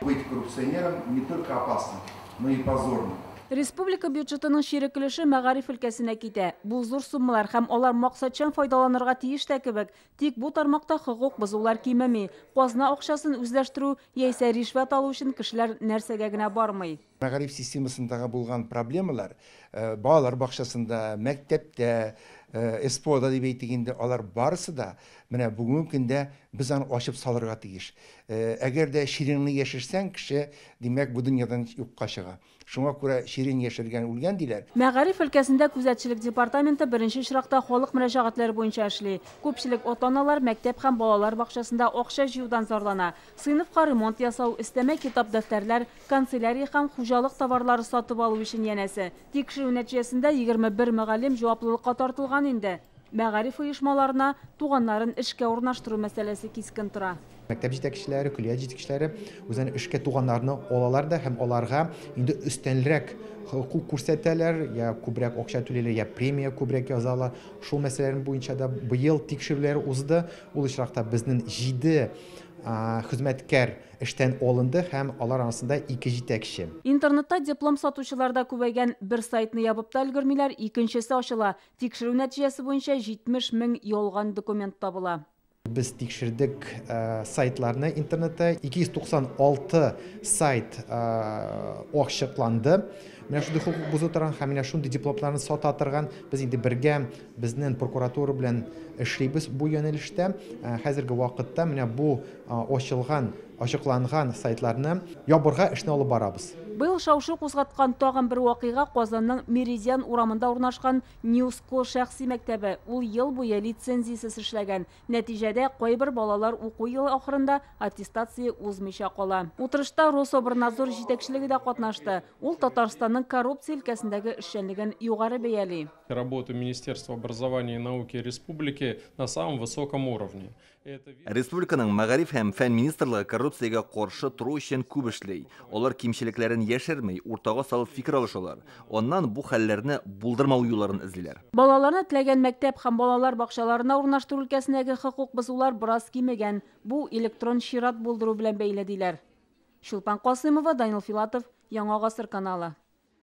Быть коррупционером не только опасно, но и позорно. Республика бюджетының чирек өлеше мәгариф өлкәсенә китә. Бу зур суммалар һәм алар максатчан файдаланырга тиеш тә кебек. Тик бу тармакта хокук бозулар кимеми. Казна акчасын үзләштерү яисә ришвәт алу өчен кешеләр нәрсәгә генә бармый. Мәгариф системасындагы булган проблемалар балалар бакчасында, мәктәптә, СПОда дип әйтик инде, алар барысы да менә бүгенге көндә без аны ачып салырга тиеш. Әгәр дә чиреңне яшерсәң, кеше, димәк, бу дөньядан юкка чыга. Шуңа күрә чирен яшергән үлгән диләр. Мәгариф өлкәсендә күзәтчелек департаменты беренче очракта халык мөрәҗәгатьләре буенча эшли. Күпчелек ата-аналар мәктәп һәм балалар бакчасында акча җыюдан зарлана. Сыйныфка ремонт ясау, өстәмә китап-дәфтәрләр, канцелярия һәм хуҗалык товарлары сатып алу өчен янәсе. Тикшерү нәтиҗәсендә 21 мөгаллим җаваплылыкка тартылган инде. Мәгариф оешмаларына туганнарын эшкә урнаштыру мәсьәләсе кискен тора. Мәктәп җитәкчеләре, көллият җитәкчеләре үзләренең эшкә туганнарны алалар да һәм аларга инде өстәнрәк хокук күрсәтәләр, я күбрәк акча түлиләр, я премия күбрәк язалар. Шул мәсьәләләр буенча да быел тикшерүләр узды. Ул очракта безнең 7 хезмәткәр эштән алынды һәм алар арасында 2 җитәкче. Интернетта диплом сатучылар да күбәйгән. Бер сайтны ябып та өлгермиләр, икенчесе ачыла. Тикшерү нәтиҗәсе буенча 70 мең ялган документ табыла. Без тикшердек сайтларны интернетта. 296 сайт ачыкланды. Менә шундый хокук бозу торган һәм менә шундый дипломнарны сата торган. Без инде бергә безнең прокуратура белән эшлибез бу юнәлештә. Хәзерге вакытта менә бу ачыкланган сайтларны ябырга эшне алып барабыз. Быел шау-шу кузгаткан тагын бер вакыйга Казанның Меридиан урамында урнашкан New School шәхси мәктәбе. Ул ел буе лицензиясез эшләгән. Нәтиҗәдә кайбер балалар уку елы ахырында аттестация узмыйча кала. Утырышта Рособрнадзор җитәкчелеге дә катнашты. Ул Татарстанның коррупция өлкәсендәге эшчәнлеген югары бәяли. Работу Министерства образования и науки республики на самом высоком уровне. Республиканың мәгариф һәм фән министрлыгы коррупциягә каршы тору өчен күп эшли. Алар кимчелекләрен яшерми, уртага салып фикер алышалар. Аннан бу хәлләрне булдырмау юлларын эзлиләр. Балаларны теләгән мәктәп һәм балалар бакчаларына урнаштыру өлкәсендәге хокук бозулар бераз кимегән. Бу электрон чират булдыру белән бәйле диләр. Чулпан Касымова, Данил Филатов, Яңа Гасыр каналы.